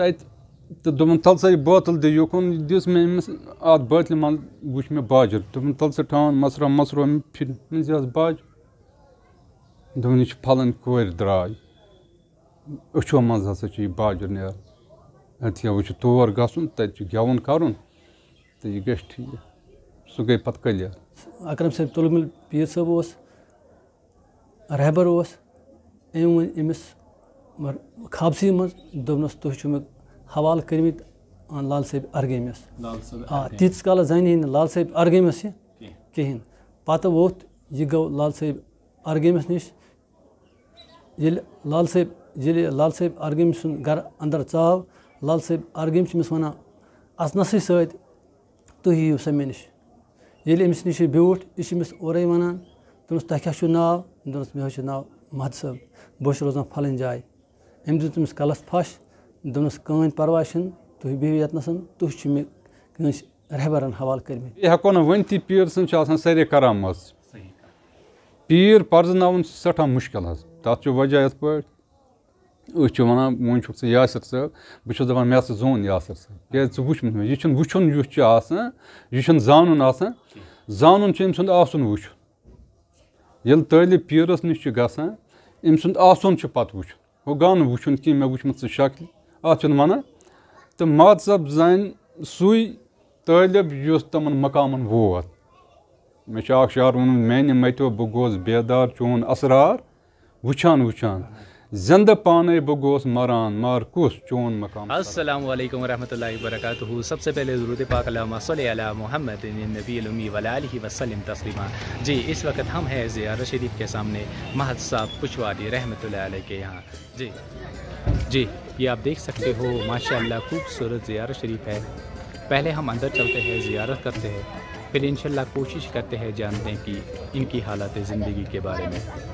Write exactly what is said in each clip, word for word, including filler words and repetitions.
اَتہِ تہٕ دوٚپُن، "تَل سا یہِ بٲتَل دِ یوکُن۔" دِژ مےٚ أمِس اَتھ بٲتلہِ منٛز، وٕچھ مےٚ باجِر۔ دوٚپُن، "تَل سا ٹھان مَژٕ رَن، مَژٕ رَن۔" پھِر مےٚ زِہَس باجِر۔ دوٚپُن، "یہِ چھِ پھلٲنۍ کورِ درٛاے۔ أچھو منٛز ہسا چھُ یہِ باجِر نیران۔ اَدٕ کیٛاہ، وۄنۍ چھُ تور گژھُن، تَتہِ چھُ گٮ۪وُن کَرُن تہٕ یہِ گژھِ ٹھیٖک۔" سُہ گٔے پَتہٕ clear۔ اکرم صٲب تُلمُل پیٖر صٲب اوس، رہبر اوس، أمۍ ؤنۍ أمِس مگر خوابسٕے منٛز، دوٚپنَس، "تُہۍ چھِو مےٚ حوالہٕ کٔرمٕتۍ، آ، لال صٲب ارگیمِس۔" لال صٲب آ، ارگیمِس۔ تیٖتِس کالَس زانہِ ہے نہٕ لال صٲب ارگیمِس یہِ کینٛہہ۔ کِہیٖنۍ۔ پَتہٕ ووٚتھ یہِ گوٚو لال صٲب ارگیمِس نِش۔ ییٚلہِ لال صٲب، ییٚلہِ لال صٲب ارگیمۍ سُنٛد گرٕ اندر ژاو، لال صٲب ارگیمۍ چھِ أمِس وَنان اَژنَسٕے سۭتۍ، "تُہۍ یِیِو سا مےٚ نِش۔" ییٚلہِ أمِس نِش یہِ بیوٗٹھ، یہِ چھِ أمِس اورَے وَنان، دوٚپنَس، "تۄہہِ کیٛاہ چھُو ناو؟" دوٚپنَس، "مےٚ حظ چھُ ناو محد صٲب، بہٕ چھُس روزان پھلٲنۍ جایہِ۔" أمۍ دیُت أمِس کَلَس پھَش، دوٚپنَس، "کٕہٕنۍ پَرواے چھُنہٕ، تُہۍ بِہِو ییٚتنَسَن، تُہۍ چھِو مےٚ کٲنٛسہِ رہبرَن حوالہٕ کٔرمٕتۍ۔" یہِ ہٮ۪کو نہٕ ؤنتھٕے، پیٖر سٕنٛز چھِ آسان سٲرے کرامژ۔ صحیح کَتھ۔ پیٖر پرزٕناوُن چھُ سٮ۪ٹھاہ مُشکِل حظ۔ تَتھ چھُ وجہ یِتھ پٲٹھۍ، أسۍ چھِ وَنان، وۄنۍ چھُکھ ژٕ یاسر صٲب، بہٕ چھُس دَپان، مےٚ ہسا زون یاسر صٲب، کیٛازِ ژٕ وٕچھ مےٚ، یہِ چھُنہٕ وٕچھُن یُس چھُ آسان، یہِ چھُنہٕ زانُن آسان۔ زانُن چھُ أمۍ سُنٛد آسُن وٕچھُن۔ ییٚلہِ طٲلب پیٖرَس نِش چھُ گژھان، أمۍ سُنٛد آسُن چھُ پَتہٕ وٕچھُن۔ ہُہ گوٚو نہٕ وٕچھُن کینٛہہ، مےٚ وٕچھمٕژ ژٕ شکلہِ۔ اَتھ چھِنہٕ وَنان۔ تہٕ ماد صٲب زانہِ سُے طٲلب یُس تِمَن مقامَن ووت۔ مےٚ چھُ اَکھ شعر ووٚنمُت، "میٛانہِ مَتیو بہٕ گوس بیدار، چون اسرار وٕچھان وٕچھان۔ زِندٕ پانَے بہٕ گوس مَران، مگر کُس چون مقام۔" السلام علیکم ورحمۃ اللہ وبرکاتہ۔ سب سے پہلے درود پاک، اللہم صل علی محمد النبی الامی وعلی آلہ وسلم تسلیما۔ جی، اس وقت ہم ہیں زیارت شریف کے سامنے، محد صاحب پشواری رحمۃ اللہ علیہ کے یہاں۔ جی، جی، یہ آپ دیکھ سکتے ہو، ماشاءاللہ خوبصورت زیارت شریف ہے۔ پہلے ہم اندر چلتے ہیں، زیارت کرتے ہیں، پھر انشاءاللہ کوشش کرتے ہیں، جانتے ہیں کہ ان کی حالات زندگی کے بارے میں۔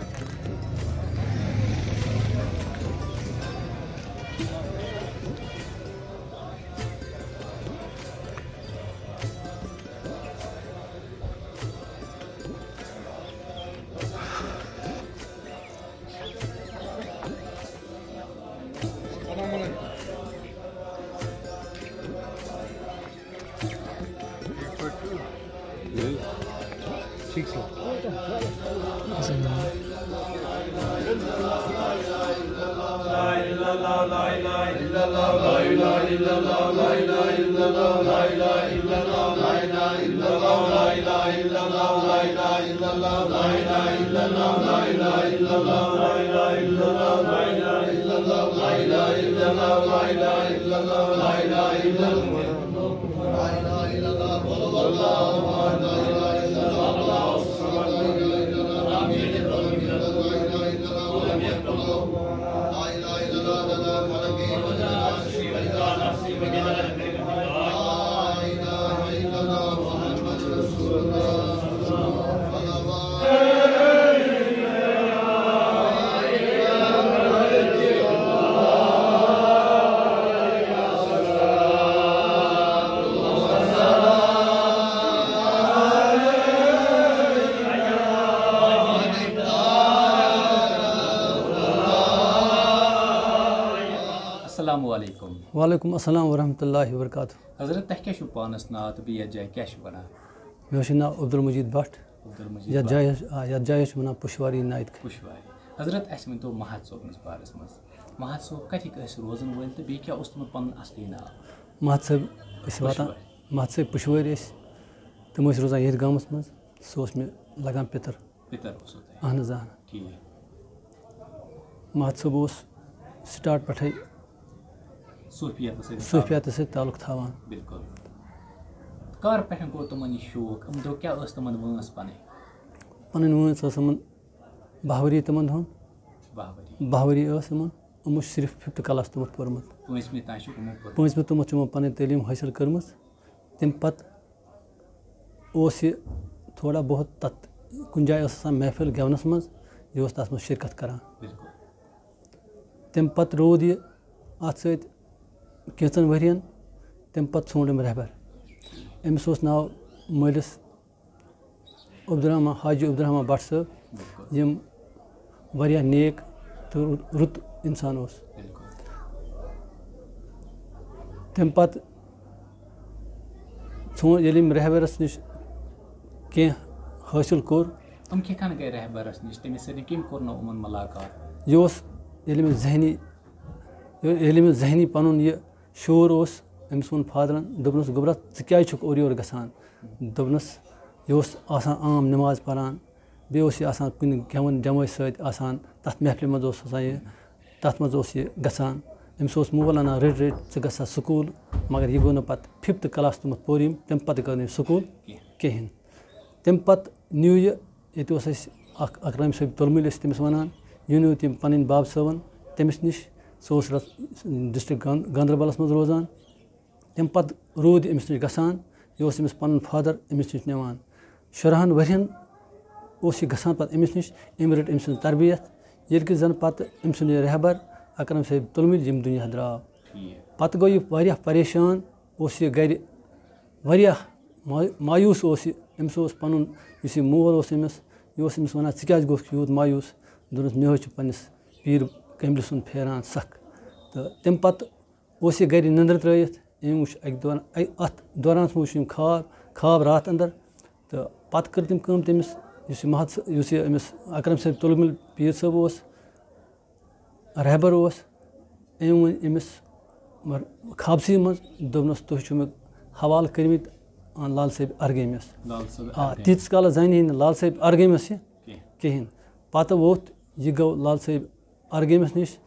السلام علیکم۔ وعلیکم السلام ورحمۃ اللہ وبرکاتہ۔ حضرت، تۄہہِ کیٛاہ چھُو پانَس ناو تہٕ بیٚیہِ یَتھ جایہِ کیٛاہ چھُ وَنان؟ مےٚ حظ چھُ ناو عبدالمجیٖد بٹ۔ عبدالمجیٖد یَتھ بٹ۔ جایہِ حظ، آ، یَتھ جایہِ حظ چھِ وَنان پُشواری نایِد۔ پُشواری۔ حضرت، اَسہِ ؤنۍ تو محد صٲبنِس بارَس منٛز۔ محد صٲب کَتِکۍ ٲسۍ روزَن وٲلۍ تہٕ بیٚیہِ کیٛاہ اوس تِمَن پَنُن اَصلی ناو؟ محد صٲب ٲسۍ واتان، پُشوارِ۔ محد صٲب پُشوٲرۍ ٲسۍ، تِم ٲسۍ روزان ییٚتھۍ گامَس منٛز۔ سُہ اوس مےٚ لَگان پِتٕر۔ پِتٕر اوسوٕ تۄہہِ؟ اَہَن حظ، آ۔ ٹھیٖک۔ محد صٲب اوس start پٮ۪ٹھَے صوٗفیاتَس سۭتۍ صوٗفیاتَس سۭتۍ تعلق تھاوان۔ بِلکُل۔ کَر پٮ۪ٹھ کوٚر تِمَن یہِ شوق؟ یِم دۄہ کیٛاہ ٲس تِمَن وٲنٛس پَنٕنۍ؟ پَنٕنۍ وٲنٛس ٲس یِمَن باہ ؤری تِمَن دۄہَن۔ باہ ؤری۔ باہ ؤری ٲس یِمَن۔ یِمو چھُ صرف fifth class توٚمُتھ پوٚرمُت۔ پٲنٛژمہِ تام چھُکھ یِمو پوٚرمُت۔ پٲنٛژمہِ توٚمُت چھُ یِمو پَنٕنۍ تعلیٖم حٲصِل کٔرمٕژ۔ تَمہِ پَتہٕ اوس یہِ تھوڑا بہت تَتھ کُنہِ جایہِ ٲس آسان محفِل گٮ۪ونَس منٛز، یہِ اوس تَتھ منٛز شرکت کران۔ بِلکُل۔ تَمہِ پَتہٕ روٗد یہِ اَتھ سۭتۍ کینٛژَن ؤرِیَن، تَمہِ پَتہٕ ژھونٛڈ أمۍ رہبر۔ أمِس اوس ناو مٲلِس عبدالرحمان، حاجی عبدالرحمان بٹ صٲب، بِلکُل۔ یِم واریاہ نیک تہٕ رُت، رُت اِنسان اوس۔ بِلکُل۔ تَمہِ پَتہٕ ژھونٛڈ، ییٚلہِ أمۍ رہبرَس نِش کینٛہہ حٲصِل کوٚر۔ تِم کِتھ کٔنۍ گٔے رہبرس نِش؟ تٔمِس سۭتۍ کٔمۍ کوٚر نہٕ یِمن مُلاقات؟ یہِ اوس، ییٚلہِ أمِس ذہنی ییٚلہِ أمِس ذہنی پَنُن یہِ شعوٗر اوس، أمِس ووٚن فادرَن، دوٚپنَس، "گوٚبرا، ژٕ کیٛازِ چھُکھ اورٕ یورٕ گژھان؟" دوٚپنَس، یہِ اوس آسان عام نٮ۪ماز پَران، بیٚیہِ اوس یہِ آسان کُنہِ گٮ۪وَن جمٲژ سۭتۍ آسان، تَتھ محفلہِ منٛز اوس آسان یہِ، تَتھ منٛز اوس یہِ گژھان۔ أمِس اوس مول وَنان، "رٔٹۍ رٔٹۍ، ژٕ گژھ سا سکوٗل"، مگر یہِ گوٚو نہٕ پَتہٕ ففتھ کلاس تامَتھ پوٚر أمۍ، تَمہِ پَتہٕ گوٚو نہٕ یہِ سکوٗل کِہیٖنۍ۔ تَمہِ پَتہٕ نیوٗ یہِ، ییٚتہِ اوس اَسہِ اَکھ اکرم صٲب تُلمُلۍ ٲسۍ تٔمِس وَنان، یہِ نیوٗ تٔمۍ پَنٕنۍ باب صٲبَن تٔمِس نِش۔ سُہ اوس رَس-، ڈسٹرکٹ گان-، گاندربَلَس منٛز روزان۔ تَمہِ پَتہٕ روٗد یہِ أمِس نِش گژھان، یہِ اوس أمِس پَنُن فادر أمِس نِش نِوان۔ شُرہَن ؤرِین اوس یہِ گژھان پَتہٕ أمِس نِش، أمۍ رٔٹ أمۍ سٕنٛز تربیت، ییٚلہِ کہِ زَن پَتہٕ أمۍ سُنٛد یہِ رہبر اکرم صٲب تُلمُلۍ ییٚمہِ دُنیا درٛاو۔ پَتہٕ گوٚو یہِ واریاہ پریشان، اوس یہِ گَرِ واریاہ ما-، مایوٗس اوس یہِ۔ أمِس اوس پَنُن، یُس یہِ مول اوس أمِس، یہِ اوس أمِس وَنان، "ژٕ کیٛازِ گوٚژھ یوٗت مایوٗس؟" دوٚپنَس، "مےٚ حظ چھُ پنٛنِس پیٖر کٲملہِ سُنٛد پھیران سَکھ۔" تہٕ تَمہِ پَتہٕ اوس یہِ گَرِ نٮ۪نٛدٕر ترٛٲیِتھ۔ أمۍ وٕچھ اَکہِ دوران، اَ-، اَتھ دورانَس منٛز وٕچھ أمۍ خواب، خواب راتھ اَندَر۔ تہٕ پَتہٕ کٔر تٔمۍ کٲم، تٔمِس، یُس یہِ محت-، یُس یہِ أمِس اکرم صٲب تُلمُلۍ پیٖر صٲب اوس، رہبر اوس، أمۍ ؤنۍ أمِس مگر خوابسٕے منٛز، دوٚپنَس، "تُہۍ چھِو مےٚ حوالہٕ کٔرمٕتۍ، آ، لال صٲب ارگٲمِس۔" لال صٲب آ، ارگٲمِس۔ تیٖتِس کالَس زانہِ ہے نہٕ لال صٲب ارگٲمِس یہِ کینٛہہ۔ کِہیٖنۍ۔ پَتہٕ ووٚتھ، یہِ گوٚو لال صٲب ارگٲمِس نِش۔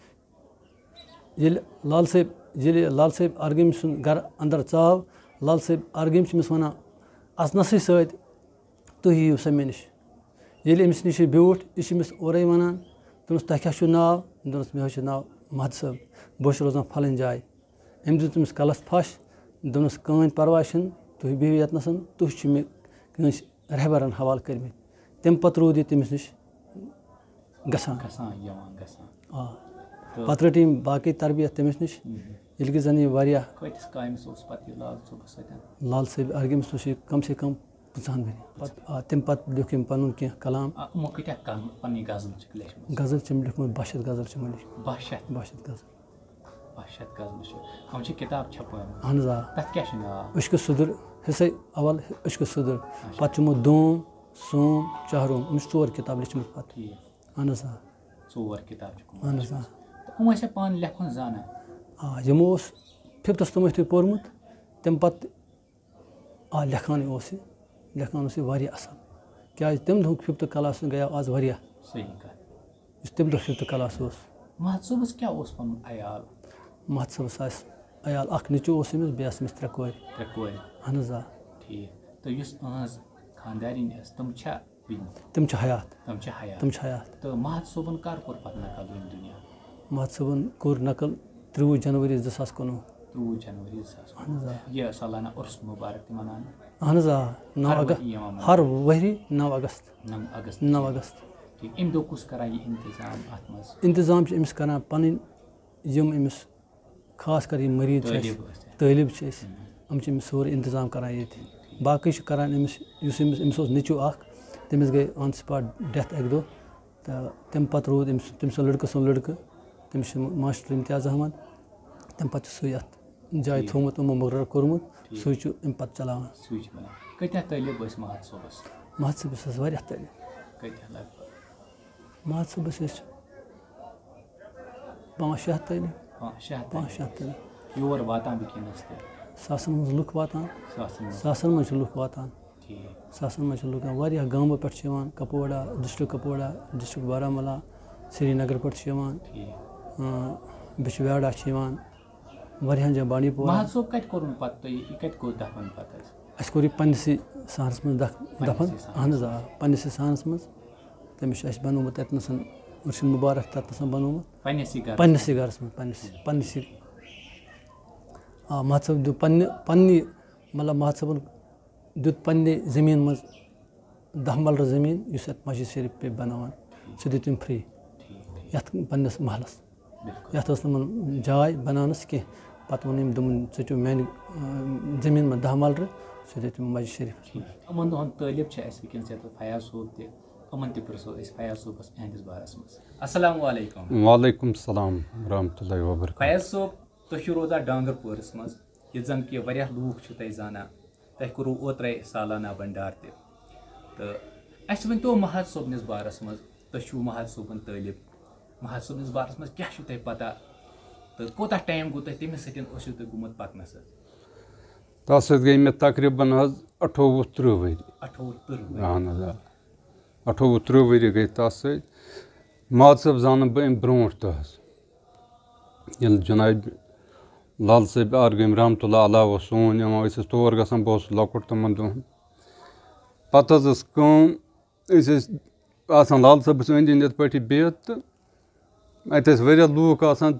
ییٚلہِ لال صٲب، ییٚلہِ لال صٲب ارگٲمۍ سُنٛد گَرٕ اَندَر ژاو، لال صٲب ارگٲمۍ چھِ أمِس وَنان، "اَژنَسٕے سۭتۍ تُہۍ یِیِو سا مےٚ نِش۔" ییٚلہِ أمِس نِش یہِ بیوٗٹھ، یہِ چھُ أمِس اورَے وَنان، دوٚپنَس، "تۄہہِ کیٛاہ چھُو ناو؟" دوٚپنَس، "مےٚ حظ چھُ ناو محد صٲب، بہٕ حظ چھُس روزان پھلٲنۍ جایہِ۔" أمۍ دیُت أمِس کَلَس پھَش، دوٚپنَس، "کٕہٕنۍ پَرواے چھُنہٕ، تُہۍ بِہِو ییٚتنَسَن، تُہۍ چھِو مےٚ کٲنٛسہِ رہبرَن حوالہٕ کٔرمٕتۍ۔" تَمہِ پَتہٕ روٗد یہِ تٔمِس نِش گژھان۔ گژھان، یِوان، گژھان۔ آ۔ تہٕ پَتہٕ رٔٹ أمۍ باقٕے تربیت تٔمِس نِش، مہم۔ ییٚلہِ کہِ زَن یہِ واریاہ کۭتِس کامِس اوس پَتہٕ یہِ لال صٲبَس سۭتۍ؟ لال صٲب ارگٲمِس نِش چھِ کم سے کم پٕنٛژٕہَن ؤرِین۔ پَتہٕ، آ، تَمہِ پَتہٕ لیوٚکھ أمۍ پَنُن کینٛہہ کلام۔ آ، یِمو کۭتیٛاہ کَم پَنٕنۍ غزل چھِکھ لیچھمٕژ؟ غزل چھِ أمۍ لیوٚکھمُت، بَہہ شَتھ غزل چھِ أمۍ لیچھمٕژ۔ بَہہ شَتھ۔ بَہہ شَتھ غزل۔ بَہہ شَتھ غزلہٕ چھِ۔ یِم چھِ کِتاب چھَپٲومٕژ۔ اَہَن حظ آ۔ تَتھ کیٛاہ چھُ ناو؟ عشق صدر، حصے اول عشق صدر۔ اچھا۔ پَتہٕ چھُ یِمو دوم، سوم، چہروم۔ یِم چھِ ژور کِتاب لیچھمٕژ پَتہٕ۔ ٹھیٖک۔ اَہَن حظ آ۔ ژور کِتاب چھِ۔ اَہَن حظ آ۔ تہٕ یِم ٲسۍ پانہٕ لیکھُن زانان؟ آ، یِمو اوس ففتھَس تامَتھ یُتھُے پوٚرمُت، تَمہِ پَتہٕ آ، لیکھان اوس یہِ، لیکھان اوس یہِ واریاہ اَصٕل۔ کیٛازِ تَمہِ دۄہُک ففتھ کلاس گٔیو آز واریاہ، صحیح کَتھ۔ یُس تَمہِ دۄہ ففتھ کلاس اوس۔ محد صٲبَس کیٛاہ اوس پَنُن عیال؟ محد صٲبَس آسہِ عیال، اَکھ نیٚچوٗ اوس أمِس، بیٚیہِ آسہٕ أمِس ترٛےٚ کورِ۔ ترٛےٚ کورِ۔ اَہَن حظ آ۔ ٹھیٖک۔ تہٕ یُس أہٕنٛز خانٛدارِنۍ ٲس، تِم چھا وٕنہِ؟ تِم چھِ حیات۔ تِم چھِ حیات۔ تِم چھِ حیات۔ تہٕ محد صٲبَن کَر کوٚر پَتہٕ نقل ییٚمہِ دُنیا؟ محد صٲبَن کوٚر نقل ترٛۆوُہ جنؤری زٕ ساس کُنوُہ۔ ترٛۆوُہ جنؤری زٕ ساس۔ اَہَن حظ آ۔ یہِ سالانہ عُرس مُبارک تہِ مَناونہٕ؟ اَہَن حظ آ۔ نَو ہر اگست، ؤری یِوان مَناونہٕ؟ مَناونہٕ۔ ہر ؤری نَو اگست۔ نَو اگست۔ نَو اگست۔ ٹھیٖک۔ اَمہِ دۄہ کُس کَران یہِ اِنتظام اَتھ منٛز؟ اِنتظام چھِ أمِس کَران پَنٕنۍ یِم أمِس خاص کر یِم مٔریٖض چھِ اَسہِ، طٲلب ٲسۍ۔ طٲلب چھِ أسۍ، مم۔ یِم چھِ أمِس سورُے اِنتظام کَران ییٚتہِ۔ باقٕے چھِ کَران أمِس، یُس أمِس، أمِس اوس نیٚچوٗ اَکھ، تٔمِس گٔے on spot death اَکہِ دۄہ، تہٕ تَمہِ پَتہٕ روٗد أمِس، تٔمۍ سُنٛد لٔڑکہٕ سُنٛد لٔڑکہٕ، تٔمِس چھُ ماسٹر امتیاز احمد، تَمہِ پَتہٕ چھُ سُے اَتھ جایہِ ٹھیٖک۔ تھوٚومُت، یِمو مُقرر کوٚرمُت، ٹھیٖک۔ سُے چھُ اَمہِ پَتہٕ چَلاوان۔ سُے چھُ بَنان۔ کۭتیٛاہ طٲلب ٲسۍ محد صٲبَس؟ محد صٲبَس ٲسۍ واریاہ طٲلب۔ کۭتیٛاہ لگ بگ؟ محد صٲبَس ٲسۍ پانٛژھ شےٚ ہَتھ طٲلب۔ پانٛژھ شےٚ ہَتھ پانٛژھ شےٚ طٲلب۔ ہَتھ طٲلب۔ یور واتان وٕنکیٚنَس تہِ؟ ساسَن منٛز لُکھ واتان۔ ساسَن منٛز۔ ساسَن منٛز چھِ لُکھ واتان۔ ٹھیٖک۔ ساسَن منٛز چھِ لُکھ یِوان۔ واریاہ گامو پٮ۪ٹھ چھِ یِوان، کپوڈا، ڈسٹرکٹ کپوڈا، ڈسٹرکٹ بارہمولہ، سرینگر پٮ۪ٹھ چھِ یِوان، ٹھیٖک۔ اۭں، بیٚیہِ چھِ ویڈا چھِ یِوان، واریاہَن جایَن، بانڈی پورہ۔ محد صٲب کَتہِ کوٚرُن پَتہٕ تۄہہِ یہِ؟ یہِ کَتہِ گوٚو دَفَن پَتہٕ حظ؟ اَسہِ کوٚر یہِ پنٛنِسٕے سہنَس منٛز دَکھ-، دَفَن۔ پنٛنِسٕے سہنَس اَہَن حظ آ، پنٛنِسٕے سہنَس منٛز۔ تٔمِس چھُ اَسہِ بَنومُت تَتہِ نَسَن، أرشِد مُبارک تَتہِ نَسَن بَنومُت۔ پنٛنِسٕے گَرَس؟ پنٛنِسٕے گَرَس منٛز، پنٛنِس، پنٛنِسٕے۔ آ، محد صٲب دیُت پنٛنہِ، پنٛنہِ، مطلب، محد صٲبَن دیُت پنٛنہِ زٔمیٖن منٛز دَہ مَلرٕ زٔمیٖن، یُس اَتھ مسجد شریٖف پیٚیہِ بَناوان، سُہ دیُت تٔمۍ فِرٛی ٹھیٖک، ٹھیٖک۔ یَتھ پنٛنِس محلَس۔ بِلکُل۔ یَتھ ٲس نہٕ یِمَن جاے بَناونَس کینٛہہ۔ پَتہٕ ووٚن أمۍ، دوٚپُن، "ژٕ ژٔٹِو میٛانہِ، اۭں، زٔمیٖن منٛز دَہ مَلرٕ"، سُہ دیُت تٔمۍ مسجد شریٖف۔ ٹھیٖک۔ یِمَن دۄہَن طٲلب چھِ اَسہِ وٕنکیٚنَس یَتھ فیاض صٲب تہِ، یِمَن تہِ پرٛژھو أسۍ فیاض صٲبَس یِہٕنٛدِس بارَس منٛز۔ السلام علیکم۔ وعلیکم السلام ورحمۃ اللہ وبرکاتہ۔ فیاض صٲب، تُہۍ چھِو روزان ڈانٛگر پورَس منٛز۔ ییٚلہِ زَن کہِ واریاہ لوٗکھ چھِو تۄہہِ زانان، تۄہہِ کوٚروٕ اوترَے سالانہ بنڈار تہِ۔ تہٕ اَسہِ ؤنۍ تو محد صٲبنِس بارَس منٛز، تُہۍ چھِو محد صٲبُن طٲلب، محد صٲبنِس بارَس منٛز کیٛاہ چھُو تۄہہِ پَتہ تہٕ کوٗتاہ ٹایم گوٚو تۄہہِ تٔمِس سۭتۍ اوسُو تُہۍ گوٚمُت پَکنَس سۭتۍ؟ تَس سۭتۍ گٔے مےٚ تقریٖباً حظ اَٹھووُہ تٕرٛہ ؤری۔ اَٹھووُہ تٕرٛہ ؤری۔ اَہَن حظ، آ۔ اَٹھووُہ تٕرٛہ ؤری گٔے تَس سۭتۍ۔ محد صٲب زانَن بہٕ اَمہِ برونٛٹھ تہِ حظ۔ ییٚلہِ جناب لال صٲب آرگٲمۍ رحمتہ اللہ علیہ اوس سون یِوان، أسۍ ٲسۍ تور گژھان، بہٕ اوسُس لۄکُٹ تِمَن دۄہَن۔ پَتہٕ حظ ٲس کٲم، أسۍ ٲسۍ آسان لال صٲبَس أنٛدۍ أنٛدۍ یِتھ پٲٹھۍ بِہِتھ تہٕ اَتہِ ٲسۍ واریاہ لوٗکھ آسان